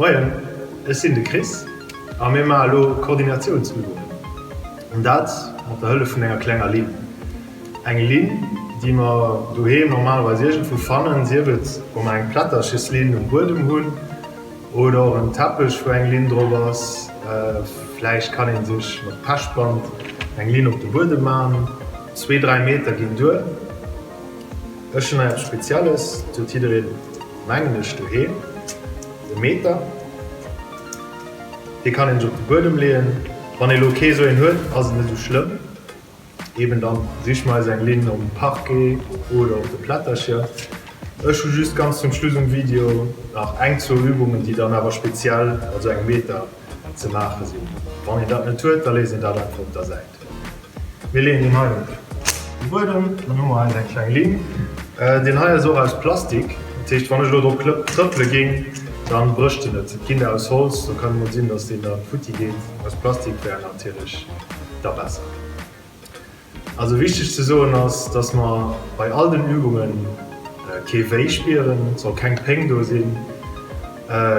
Moien, ech sinn de Chris a mir maache elo Koordinatiounsübungen. An dat mat der Hëllef vun enger klenger Linn. Eng Linn, déi mer doheem normalerweis iergendwou fannen, sief et wa mer eng Plättercheslinn um Buedem hunn oder och en Teppech, wou eng Linn drop ass. Vläicht kann ee sech mat Pechband eng Linn op de Buedem maachen. Zwee, dräi Meter ginn duer. Ech hunn hei eppes Spezielles, dat huet jiddereen, mengen ech, doheem, e Meter. Dee kann een sech op de Buedem leeën. Wann ee lo kee sou een huet, ass et net esou schlëmm. Eben dann siche mer eis eng Linn um Parquet oder op de Plättercher. Ech hu just ganz zum Schluss um Video nach eng, zwou Übungen, déi dann awer speziell mat sou engem Meter ze maache sinn. Wann een dat net huet, da léisst een dat einfach op der Säit. Mir leeën deen hei op de Buedem, dann hu mer eis eng kleng Linn. Deen hei ass och aus Plastik, dat heescht wann ech elo drop trëppele géing, dann brécht en net. Et ginn der aus Holz, do kann et mol sinn, dass deen da futti geet. Aus Plastik wär natierlech da besser. Also wichteg ze soen ass, dass mer bei all den Übungen kee Wéi spieren, et soll keng Péng do sinn.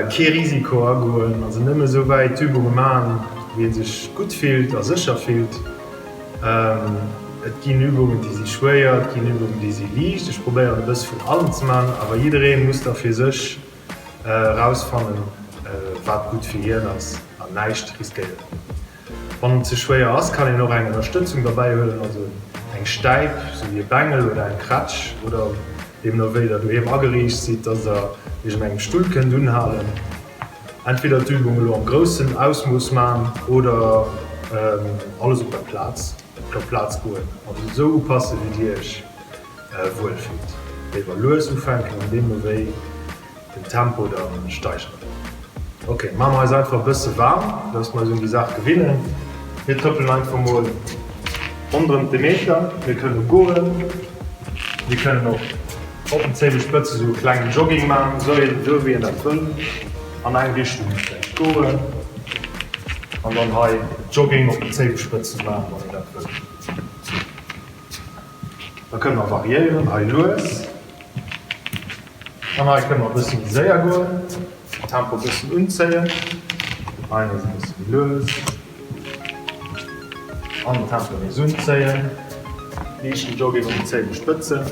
Kee Risiko agoen, also nëmme esou wäit d'Übunge maachen, wéi ee sech gutt fillt a sécher fillt. Et ginn Übungen, déi si schwéier, et ginn Übungen, déi si liicht. Ech probéieren e bësse vun allem ze maachen, awer jidderee muss da fir sech erausfannen, wat gutt fir hien ass an näischt riskéieren. Wann et ze schwéier ass, kann een och eng Ënnerstëtzung derbäi huelen, also eng Stäip, sou wéi e Bengel oder eng Krätsch oder deemno wéi der doheem ageriicht sidd, dass der iech un engem Stull kënnt unhalen. Entweder d'Übung elo am groussen Ausmooss man oder alles op der Plaz, op der Plaz goen, also esou upassen, wéi dir iech wuel fillt. Léiwer lues ufänken an deemno wéi Den Tempo dann steigeren. Ok, maache mer eis einfach e bësse waarm, dass mer eis un déi Saach gewinnen. Mir trëppelen einfach mol ronderëm de Meter. Mir kënne goen, mir kënnen och op den Zéiwespëtze sou e klengen Jogging maachen, sou een, sou wéi een dat wëll. An eng Richtung vläicht goen an dann hei Jogging op den Zéiwespëtze maachen, wann een dat wëll. Da kënne mer variéieren, hei lues. An hei kënne mer e bësse méi séier goen, den Tempo e bëssen unzéien. Hei nees e bësse méi lues an den Tempo nees unzéien. Liichten Jogging un den Zéiwespëtzen.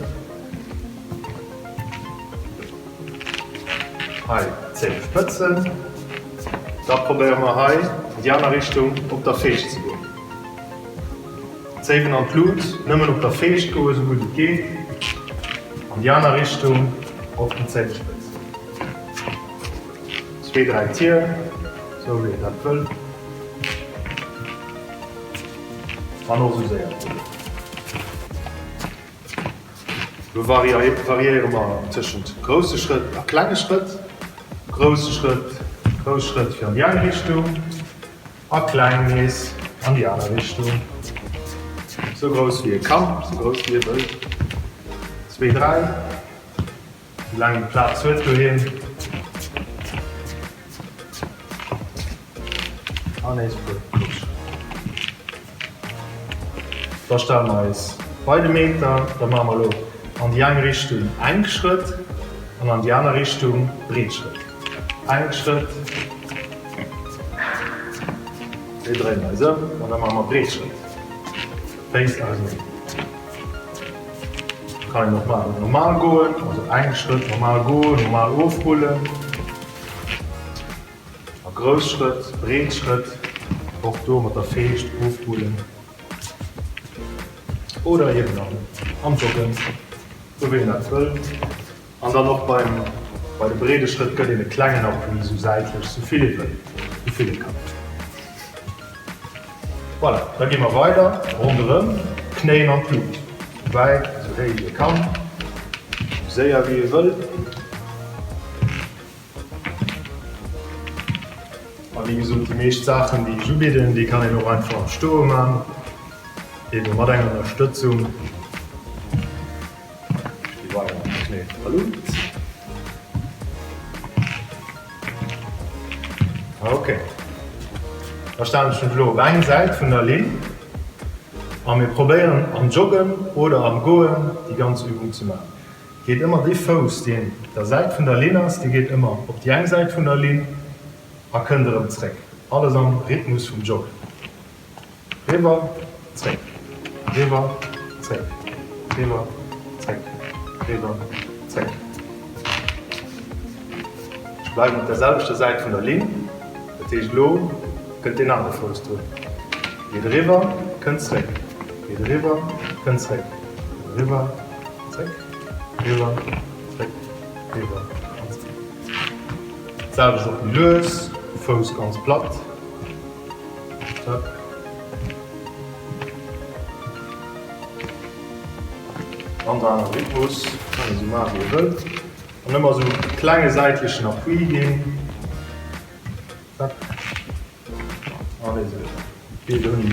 Hei d'Zéiwespëtzen. Da probéiere mer hei an déi aner Richtung op der Feescht ze goen. Zéiwen an d'Lut, nëmmen op der Feescht goen, esou gutt et geet, an déi aner Richtung op den Zéiwespëtzen. Zwee, dräi Tier, esou wéi een dat wëll, an och esou séier et geet. Lo variéiere mer tëschent grousse Schrëtt a klenge Schrëtt. Grousse Schrëtt, grouss Schrëtt fir an déi eng Richtung. A kleng nees an déi aner Richtung. Sou grouss wéi e kann, sou grouss wéi e wëll. Zwee, dräi, sou laang een Plaz huet doheem. An nees e puer grouss Schrëtt. Da stelle mer eis bei de Meter. Da maache mer elo an déi eng Richtung enk Schrëtt an an déi aner Richtung breet Schrëtt. Enk Schrëtt. Mir dréinen eis ëm an da maache mer breet Schrëtt. Féiss auseneen. Kann een och maachen normal goen, also enk Schrëtt normal goen, normal ofrullen. A grouss Schrëtt, breet Schrëtt, och do mat der Feescht ofrullen. Oder eben am Joggen, sou wéi een dat wëll. An dann och beim, bei de breede Schrëtt gëtt een e klengen Appui sou säitlech, sou vill ee wëll, sou vill ee kann. Voilà, da gi mer weider ronderëm, Knéien an d'Lut, sou wäit, sou héich ee kann, sou séier wéi ee wëll. A wéi gesot, déi meescht Saachen, déi ech ubidden, déi kann een och einfach am Stoe man, ebe mat enger Ënnerstëtzung. Ech gi weider mat de Knéien an der Luut. Ok, da stellen ech mech elo op eng Säit vun der Linn a mir probéieren am Joggen oder am Goen déi ganz Übung ze maachen. Geet ëmmer dee Fouss, deen op der Säit vun der Linn ass, dee geet ëmmer op déi eng Säit vun der Linn. A kënnt erëm zréck. Alles am Rhythmus vum Joggen. Riwwer, zréck, riwwer, zréck, riwwer, zréck, riwwer, zréck. Ech bleiwen op der selwechter Säit vun der Linn, dat heescht elo kënnt deen anere Fouss drun. Geet eriwwer, kënnt zréck, geet eriwwer, kënnt zréck, eriwwer, zréck, riwwer, zréck, riwwer an zréck. D'selwecht och méi lues, Fouss ganz platt. Zack. Ganz anere Rhythmus, kann een esou maachen wéi ee wëllt. An ëmmer esou e klenge säitlechen Appui ginn. Zack. An nees eriwwer. D'Bild ouni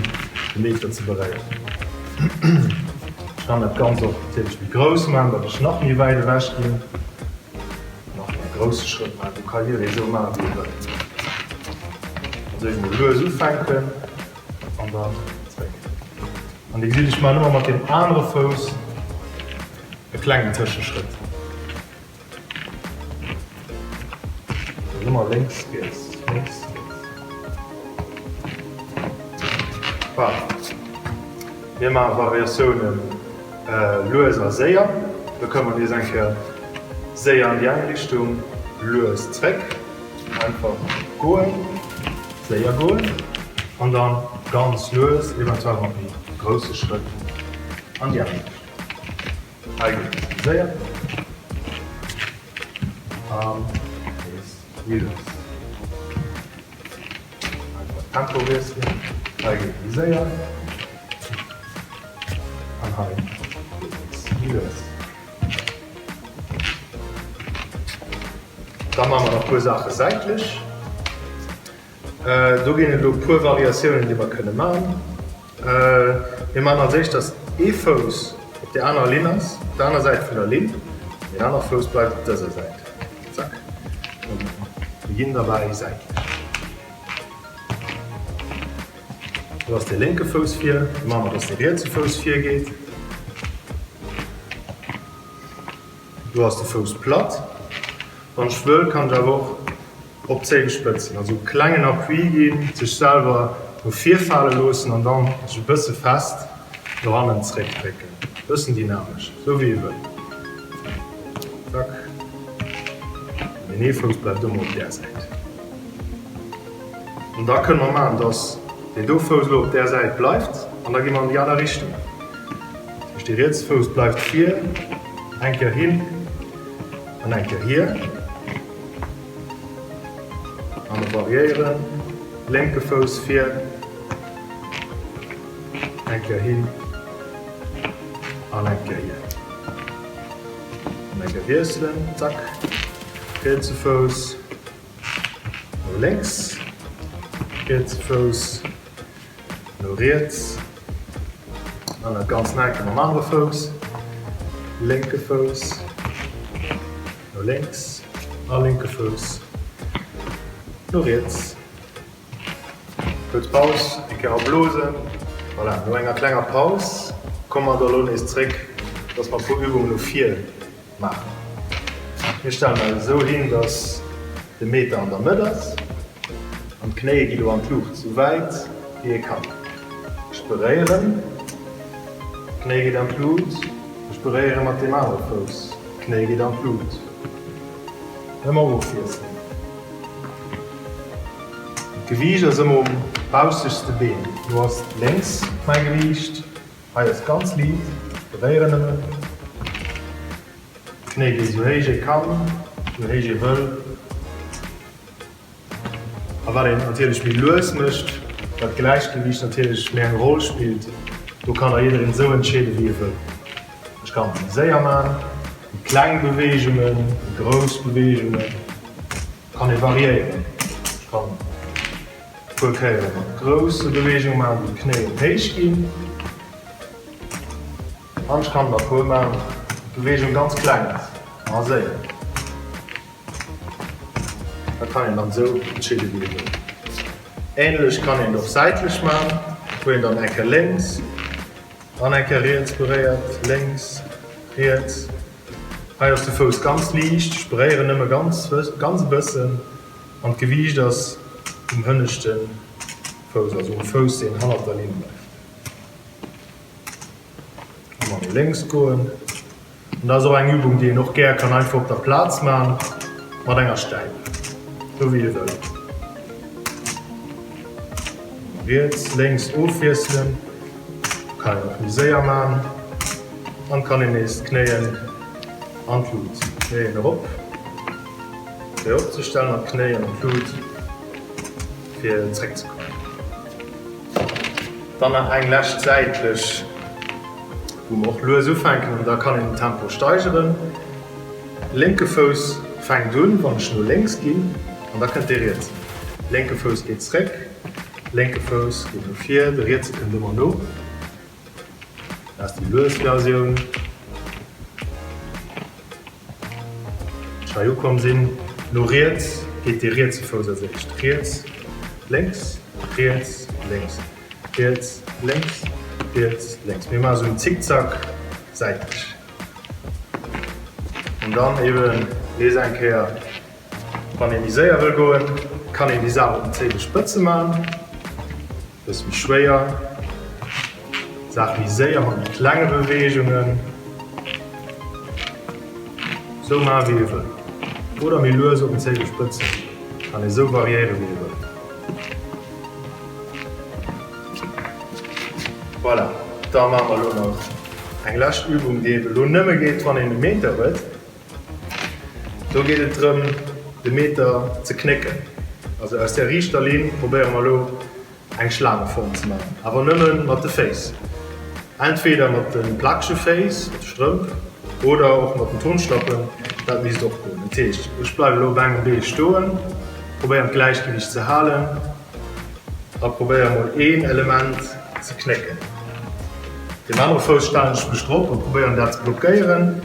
de Meter ze beréieren. Ech kann dat Ganzt och natierlech méi grouss maachen, datt ech nach méi wäit ewech ginn. Nach méi grousse Schrëtt maachen. Do ka jidderee esou maachen, wéi e wëllt. Also ech mol lues ufänken an dann zréck. An Dir gesitt, ech maachen ëmmer mat deem anere Fouss e klengen Tëscheschrëtt. Also ëmmer lénks, riets, lénks, riets. Voilà. Mir maache Variatiounen lues a séier. Da kënne mer nees eng Kéier séier an déi eng Richtung, lues zréck. Einfach goen, séier goen an dann ganz lues, eventuell mat méi grousse Schrëtt an déi aner Richtung. Hei geet et méi séier an nees méi lues. Einfach Tempo wiesselen, hei geet et méi séier an hei geet et méi lues. Da maache mer nach e puer Saache säitlech. Do ginn et elo e puer Variatiounen, déi mer kënne maachen. Mir maachen als éischt, dass ee Fouss op där anerer Linn ass, op der aner Säit vun der Linn, an deen anere Fouss bleift op dëser Säit. Zack. Mir ginn derbäi säitlech. Do ass dee lénke Fouss vir, da maache mer, dass dee rietse Fouss virgeet. Do ass de Fouss platt. Wann ech wëll, kann ech awer och op d'Zéiwespëtzen, also e klengen Appui ginn, sech selwer no vir fale loossen an dann sech e bësse fest no hannen zréckdrécken. E bëssen dynamesch, esou wéi ee wëll. Zack. An deen ee Fouss bleift ëmmer op där Säit. An da kënne mer maachen, dass deen do Fouss elo op där Säit bleift an da gi mer an déi aner Richtung. Dat heescht, dee rietse Fouss bleift vir, eng Kéier hin an eng Kéier hier. A mer variéieren, lénke Fouss vir, eng Kéier hin an eng Kéier hier. An eng Kéier wiesselen, zack, rietse Fouss no lénks, rietse Fouss no riets an dat Ganzt nach eng Kéier mam anere Fouss, lénke Fouss no lénks a lénke Fouss no riets. Kuerz Paus, eng Kéier erblosen. Voilà, no enger klenger Paus komme mer da lo nees zréck, dass mer e puer Übungen no vir maachen. Mir stellen eis esou hin, dass de Meter an der Mëtt ass an d'Knéie gi lo an d'Luucht, sou wäit wéi ee kann. Ech beréieren, d'Knéi geet an d'Luut, ech beréiere mat deem anere Fouss, d'Knéi geet an d'Luut. Ëmmer ofwiesselen. D'Gewiicht ass ëmmer um baussegste Been. Do ass lénks mäi Gewiicht. Hei ass ganz liit, beréieren nëmmen. D'Knéi gi sou héich ee kann, sou héich ee wëll. A wat een natierlech méi lues mécht, wat d'Gläichgewiicht natierlech méi eng Roll spillt. Do kann da jiddereen esou entscheeden, wéi e wëll. Ech kann et méi séier man, méi kleng Beweegungen, méi grouss Beweegungen, kann ee variéieren. Ech kann puer Kéiere mat grousse Beweegunge maachen, wou d'Knéien héich ginn. An ech kann der puer maachen, wou d'Beweegung ganz kleng ass a séier. Dat kann een dann esou entscheeden, wéi ee wëll. Ähnlech kann een et och säitlech maachen, wou een dann eng Kéier lénks an eng Kéier riets beréiert, lénks, riets. Hei ass de Fouss ganz liicht, ech beréieren nëmme ganz, ganz e bëssen an d'Gewiicht ass. um hënneschte Fouss, also um Fouss deen hannert der Linn bleift. Ëmmer no lénks goen. An dat ass och eng Übung, déi een och gär kann einfach op der Plaz man, mat enger Stäip, sou wéi ee wëll. Riets, lénks ofwiesselen, kann een och méi séier man. An kann een nees d'Knéien an d'Lut, d'Knéien erop fir opzestellen an d'Knéien an d'Lut fir zréckzekommen. Dann nach eng lescht säitlech, wou mer och lues ufänken an da kann een den Tempo steigeren. Lénke Fouss fänkt un, wann ech no lénks ginn, an da kënnt dee rietsen. Lénke Fouss geet zréck, lénke Fouss geet no vir, de rietse kënnt ëmmer no. Dat ass déi lues Versioun. Ech hei ukomm sinn, no riets geet dee rietse Fouss als éischt. Riets, lénks, riets, lénks, riets, lénks, riets, lénks. Mir maache sou en Zickzack säitlech. An dann eben nees eng Kéier, wann ee méi séier wëll goen, kann een déi Saach op den Zéiwespëtze maachen. Bësse méi schwéier, Saach méi séier mat méi klenge Beweegungen. Sou maache wéi ee wëll. Oder méi lues op den Zéiwespëtzen. Kann ee sou variéiere wéi ee wëll. Voilà, da maache mer elo nach eng lescht Übung, déi ebe lo nëmme geet, wann een e Meter huet. Do geet et drëm, de Meter ze knécken. Also aus der riichter Linn probéiere mer elo eng Schlaangeform ze maachen, awer nëmme mat de Féiss. Entweder mat de plakege Féiss, mat de Strëmp, oder och mat den Turnschlappen, dat misst och goen. Dat heescht, ech bleiwe elo op engem Bee stoen, probéieren d'Gläichgewiicht ze halen a probéiere mol een Element ze knécken. Deen anere Fouss stellen ech mech drop a probéieren dat ze blockéieren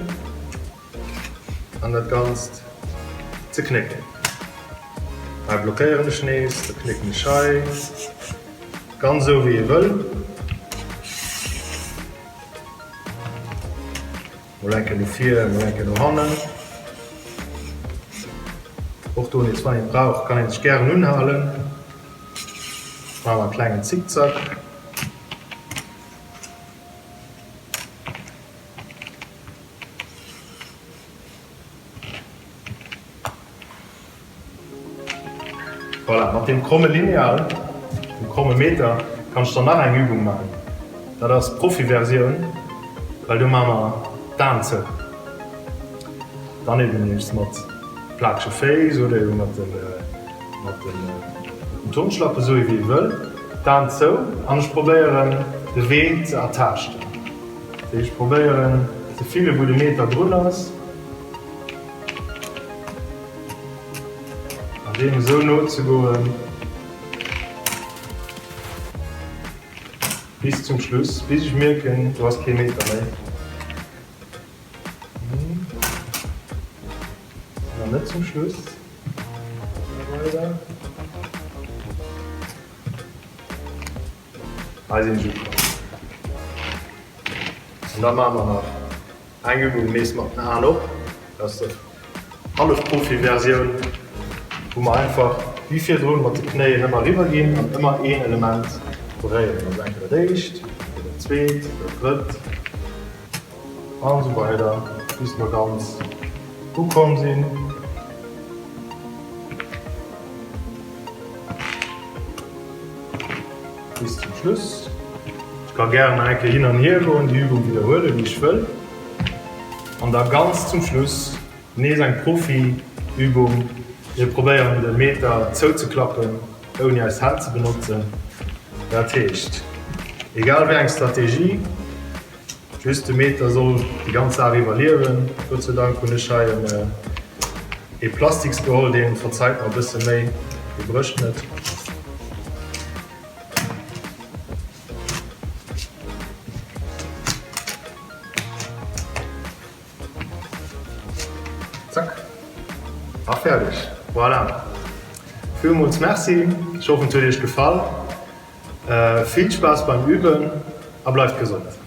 an dat Ganzt ze knécken. Hei blockéieren ech nees, da knécken ech hei, ganz esou wéi ee wëll. Mol eng Kéier no vir, mol eng Kéier no hannen. Och do nees, wann een et brauch, kann een sech gären unhalen. Maache mer e klengen Zickzack. Voilà, mat deem kromme Lineal, dem kromme Meter, kann ech dann nach eng Übung maachen. Dat ass d'Profi-Versioun, well do maache mer d'Aen zou. Dann eben nees mat plakege Féiss oder eben mat den, mat den Turnschlappen, esou wéi ee wëll. D'Aen zou an ech probéieren de Wee ze ertaaschten. Dat heescht, ech probéieren ze fillen, wou de Meter drun ass. An deem esou no ze goen bis zum Schluss, bis ech mierken, do ass kee Meter méi. Nach net zum Schluss. Weider. Hei sinn ech ukomm. An da maache mer nach eng Übung nees mat den Aen op. Dat ass déi hallef Profi-Versioun, wou mer einfach wéi virdrun mat de Knéien ëmmer eriwwer ginn an ëmmer een Element beréieren. Also eng Kéier dat éischt, eng Kéier dat zweet, dat drëtt an esou weider, bis mer ganz ukomm sinn. Bis zum Schluss. Ech ka gären nach eng Kéier hin an hier goen, déi Übung widderhuelen, wéi ech wëll. An da ganz zum Schluss nees eng Profi-Übung. Mir probéieren de Meter zouzeklappen, ouni eis Hänn ze benotzen. Dat heescht, egal wéi eng Strategie, Just de Meter soll déi ganz Saach iwwerliewen. Gott sei Dank hunn ech hei ee Plastiks geholl, dee verzeit mer e bësse méi, dee brécht net. Zack a fäerdeg. Voilà. Villmools Merci, ech hoffen et huet iech gefall. Vill Spaass beim Üben a bleift gesond!